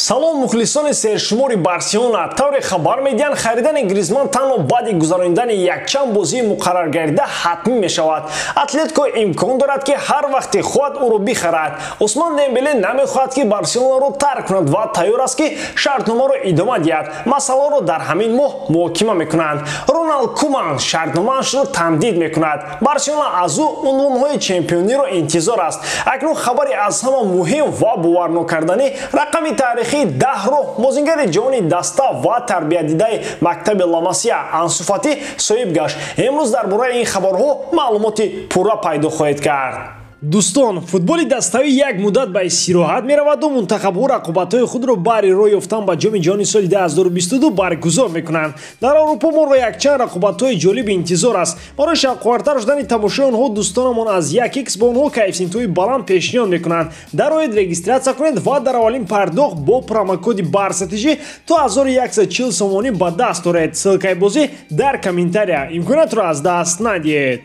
Салом, мухлисони сершумори Барселона. Тавре хабар медиҳанд, харидани Гризман танҳо баъди гузаронидани якчанд бозии муқарраргардида ҳатмӣ мешавад. Атлетико имкон дорад, ки ҳар вақте хоҳад, ӯро бихарад. Усман Дембеле намехоҳад, ки Барселонаро тарк кунад ва тайёр аст, ки шартномаро идома диҳад. Масъаларо дар ҳамин моҳ муҳокима мекунанд. Роналд Куман шартномаашро тамдид мекунад. Барселона аз ӯ унвонҳои чемпиониро интизор аст. Акнун хабари аз ҳама муҳим ва боварнокарданӣ: рақами таърихии 10-ро бозингари ҷавони даста ва тарбиятдидаи мактаби Ламасия Ансу Фати соҳиб гашт. Имрӯз дар бораи ин хабарҳо маълумоти пурра пайдо хоҳед кард. Дӯстон, футболи даставӣ як муддат ба истироҳат мераваду мунтахабҳо рақобатҳои худро баҳри роҳ ёфтан ба Ҷоми ҷаҳони соли 2022 баргузор мекунанд. Дар Аврупо моро якчанд рақобатҳои ҷолиб интизор аст. Барои шавқовартар шудани тамошои онҳо дӯстонамон аз 1x бо онҳо коэффисиентҳои баланд пешниҳод мекунанд. Дароед, регистратсия кунед ва дар аввалин пардохт бо промокоди БАРСАТЖ то 1140 сомонӣ ба даст оред. Ссылкаи бозӣ дар комментария. Имкониятро аз даст надиҳед.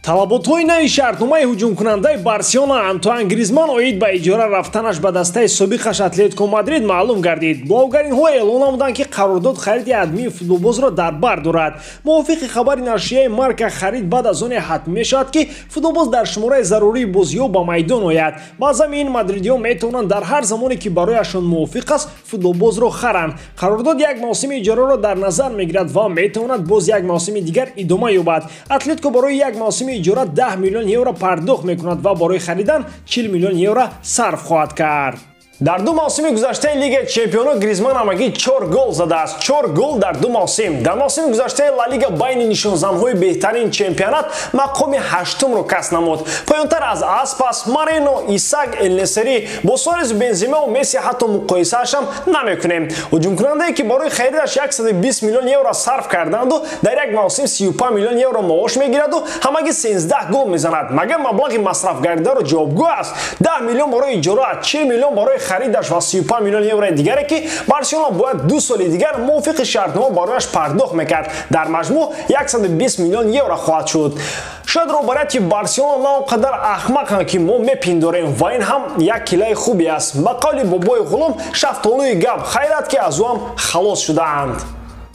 Талаботҳои нави шартномаи ҳуҷумкунандаи Барселона Антуан Гризман оид ба иҷора рафтанаш ба дастаи собиқаш Атлетико Мадрид маълум гардид. Блаугаринҳо эълон намуданд, ки қарордод хариди ҳатмии футболбозро дар бар дорад. Мувофиқи хабари нашрияи Марка, харид баъд аз оне ҳатмӣ мешавад, ки футболбоз дар шумораи зарурии бозиҳо ба майдон ояд. Баъзан ин мадридиҳо метавонанд дар ҳар замоне, ки барояшон мувофиқ аст, футболбозро харанд. Қарордод як мавсими иҷораро дар назар мегирад ва метавонад боз як мавсими дигар идома ёбад. Атлетико барои як мавсими иҷора 10 миллион евро пардохт мекунад ва барои харидан 40 миллион евро сарф хоҳад кард. Дар ду мавсими гузаштаи Лигаи чемпионо Гризман ҳамагӣ 4 гол задааст. 4 гол дар ду мавсим. Дар мавсими гузаштаи Ла Лига байни нишонзанҳои беҳтарин чемпионат мақоми ҳаштумро касб намуд. Поёнтар аз Аспас, Марено, Исак, Элнесери, бо Суарес, Бензема ва Месси ҳатто муқоисаашам намекунем. Ҳуҷумкунандае, ки барои харидаш 120 миллион евро сарф карданду дар як мавсим 35 миллион евро маош мегираду ҳамагӣ 13 гол мезанад. Магар маблағи масрафгардидаро ҷавобгӯ аст? 10 миллион барои иҷора, 40 миллион барои харидаш ва 35 миллион еврои дигаре, ки Барселона бояд 2 соли дигар мувофиқи шартнома барояш пардохт мекард, дар маҷмӯъ 120 миллион евро хоҳад шуд. Шояд роҳбарияти Барселона на он қадар аҳмақанд, ки мо мепиндорем, ва ин ҳам як килаи хубе аст. Ба қавли бобои ғулом, шафтолӯи гап хайрат, ки аз ӯ ҳам халос шудаанд.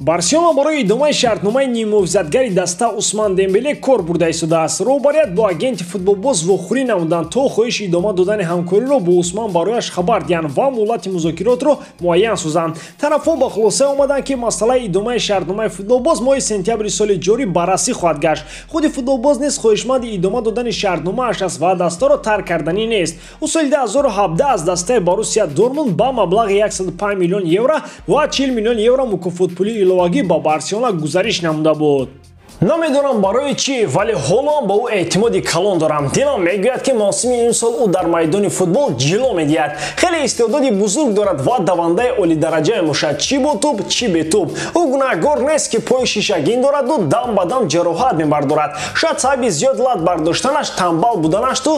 Барселона барои идомаи шартномаи ниммуҳофизатгари даста Усман Дембеле кор бурда истодааст. Роҳбарият бо агенти футболбоз вохӯрӣ намуданд, то хоҳиши идома додани ҳамкориро бо Усман барояш хабар диҳанд ва муҳлати музокиротро муайян созанд. Тарафҳо ба хулоса омаданд, ки масъалаи идомаи шартномаи футболбоз моҳи сентябри соли ҷорӣ баррасӣ хоҳад гашт. Худи футболбоз низ хоҳишманди идома додани шартномааш аст ва дастаро тарк карданӣ нест. Ӯ соли 2017 аз дастаи Боруссия Дортмунд ба маблағи 105 миллион евро ва 40 миллион евро мукофотпулии иловагӣ ба Барселона гузариш намуда буд. Намедонам барои чӣ, вале ҳоло ба ӯ эътимоди калон дорам. Дилам мегӯяд, ки мавсими имсол ӯ дар майдони футбол ҷило медиҳад. Хеле истеъдоди бузург дорад ва давандаи олидараҷа мебошад, чӣ бо тӯб, чӣ бе тӯб. Ӯ гунаҳгор нест, ки пои шишагин дораду дам ба дам ҷароҳат мебардорад. Шояд сабаби зиёд лат бардоштанаш тамбал буданашту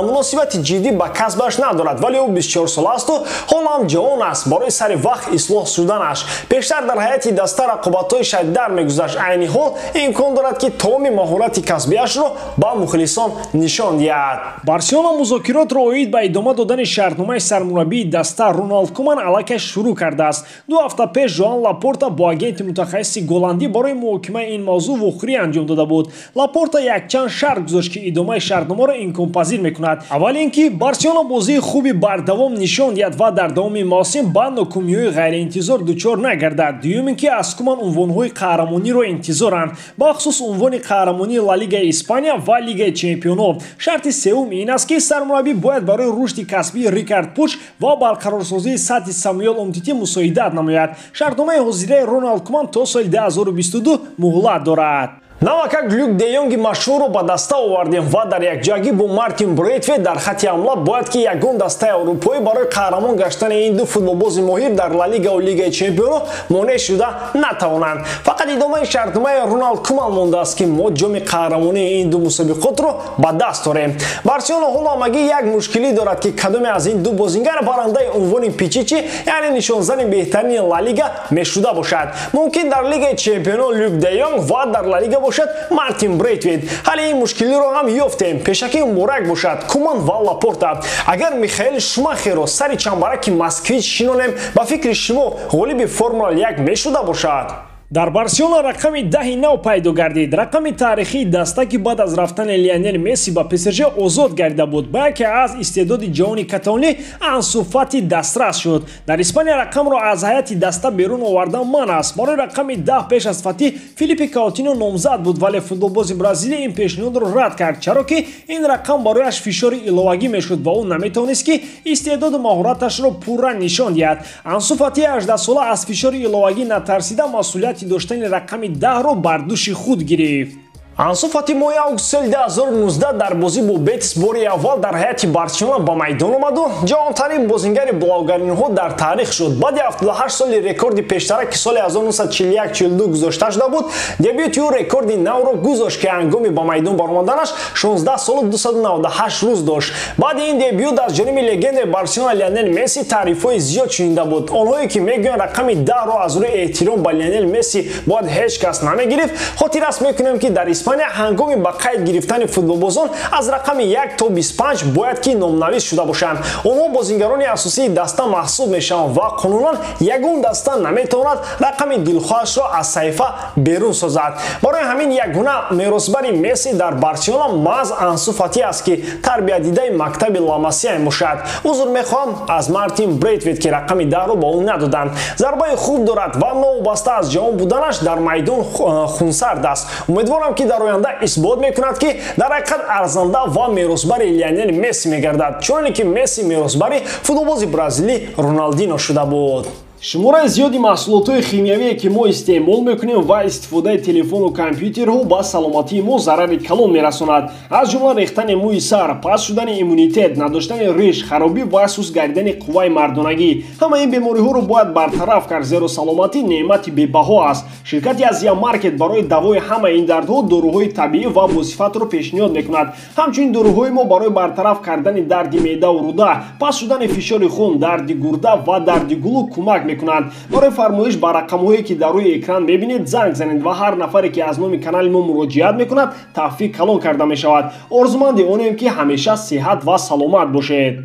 муносибати ҷиддӣ ба касбаш надорад, вале ӯ 24 сола асту ҳоло ҳам ҷавон аст барои сари вақт ислоҳ шуданаш. Пештар дар ҳайати даста рақобатҳои шадидтар мегузашт. Айни ҳол имкон дорад, ки тамоми маҳорати касбиашро ба мухлисон нишон диҳад. Барселона музокиротро оид ба идома додани шартномаи сармураббии даста Роналд Куман аллакай шурӯъ кардааст. 2 ҳафта пеш Жоан Лапорта бо агенти мутахассиси голландӣ барои муҳокимаи ин мавзӯъ вохӯрӣ анҷом дода буд. Лапорта якчанд шарт гузошт, ки идомаи шартномаро имконпазир мекунад. Аввал ин ки Барселона бозии хуби бардавом нишон диҳад ва дар давоми мавсим ба нокомиҳои ғайриинтизор дучор нагардад. Дуюм ин ки аз Куман унвонҳои қаҳрамониро интизоранд, бахусус унвони қаҳрамонии Ла Лигаи Испания ва Лигаи чемпионҳо. Шарти сеюм ин аст, ки сармураббӣ бояд барои рушди касбии Рикард Пуч ва барқарорсозии сатҳи Самуэл Умтити мусоидат намояд. Шартномаи ҳозираи Роналд Куман то соли 2022 муҳлат дорад. Навакак Люк де Йонги машҳурро ба даста овардем ва дар якҷоягӣ бо Мартин Брейтвейт дар хати ҳамла бояд, ки ягон дастаи аврупоӣ барои қаҳрамон гаштани ин ду футболбози моҳир дар Ла Лига ва Лигаи чемпионо монеъ шуда натавонанд. Фақат идомаи шартномаи Роналд Куман мондааст, ки мо ҷоми қаҳрамонии ин ду мусобиқотро ба даст дорем. Барселона ҳоло ҳамагӣ як мушкилӣ дорад, ки кадоме аз ин ду бозингар барандаи унвони Пичичи, яъне нишонзани беҳтарини Ла Лига мешуда бошад. Мумкин дар Лигаи чемпионо Люк де Йонг ва дар Ла Лига бошад Мартин Брейтвейт. Ҳалли ин мушкилиро ҳам ёфтем. Пешакӣ муборак бошад Куман ва Лапорта. Агар Михаил Шумахерро сари чамбараки Москвич шинонем, ба фикри шумо ғолиби Формула 1 мешуда бошад? Дар Барселона рақами 10 нав пайдо гардид. Рақами таърихии даста, ки баъд аз рафтани Лионел Месси ба ПСЖ озод гардида буд, ба яке аз истеъдоди ҷавони каталонӣ Ансу Фати дастрас шуд. Дар Испания рақамро аз ҳайати даста берун овардан манъ аст. Барои рақами 10 пеш аз Фати Филиппи Каутино номзад буд, вале футболбози Бразилия ин пешниҳодро рад кард, чаро ки ин рақам барояш фишори иловагӣ мешуд ва ӯ наметавонист, ки истеъдоду маҳораташро пурра нишон диҳад. Ансу Фати 18сола аз фишори иловагӣ натарсида, масъулияти доштани рақами 10-ро бар дӯши худ гирифт. Ансу Фати моҳи август соли 2019 дар бозӣ бо Бетис бори аввал дар ҳайати Барселона ба майдон омаду ҷавонтарин бозингари блаугаринҳо дар таърих шуд. Баъди 78 соли рекорди пештара, ки соли 1941-42 гузошта шуда буд, дебюти ӯ рекорди навро гузошт, ки ҳангоми ба майдон баромаданаш 16 солу 298 рӯз дошт. Баъди ин дебют аз ҷониби легендаи Барселона Лионел Месси таърифҳои зиёд шунида буд. Онҳое, ки мегӯянд, рақами 10-ро аз рӯи эҳтиром ба Лионел Месси бояд ҳеҷ кас намегирифт, хотиррас мекунем, ки дар Испания ҳангоми ба қайд гирифтани футболбозон аз рақами 1 то 25 бояд ки номнавис шуда бошанд. Онҳо бозингарони асосии даста маҳсуб мешаванд ва қонунан ягон даста наметавонад рақами дилхоҳашро аз саҳифа берун созад. Барои ҳамин ягона меросбари Месси дар Барселона маҳз Ансу Фати аст, ки тарбиятдидаи мактаби Ла Масия мебошад. Узр мехоҳам аз Мартин Брейтвейт, ки рақами 10-ро ба ӯ надоданд. Зарбаи хуб дорад ва новобаста аз ҷавон буданаш дар майдон хунсард аст. Умедворам, ки дар оянда исбот мекунад, ки дар ҳақиқат арзанда ва меросбари Лионел Месси мегардад, чуноне ки Месси меросбари футболбози бразилӣ Роналдино шуда буд. Шумораи зиёди маҳсулотҳои химиявие, ки мо истеъмол мекунем, ва истифодаи телефону компютерҳо ба саломатии мо зарари калон мерасонад. Аз ҷумла рехтани мӯи сар, паст шудани иммунитет, надоштани риш, харобӣ ва суст гардидани қувваи мардонагӣ. Ҳамаи ин бемориҳоро бояд бартараф кард, зеро саломатӣ неъмати бебаҳо аст. Ширкати Азия Маркет барои давои ҳамаи ин дардҳо доруҳои табиӣ ва босифатро пешниҳод мекунад. Ҳамчунин доруҳои мо барои бартараф кардани дарди меъдаву рӯда, паст шудани фишори хун, дарди гурда ва дарди гулӯ кӯмак мекунанд. Барои фармоиш ба рақамҳое, ки дар рӯи экран мебинед, занг занед ва ҳар нафаре, ки аз номи канали мо муроҷиат мекунад, тахфиф калон карда мешавад. Орзуманди онем, ки ҳамеша сиҳат ва саломат бошед.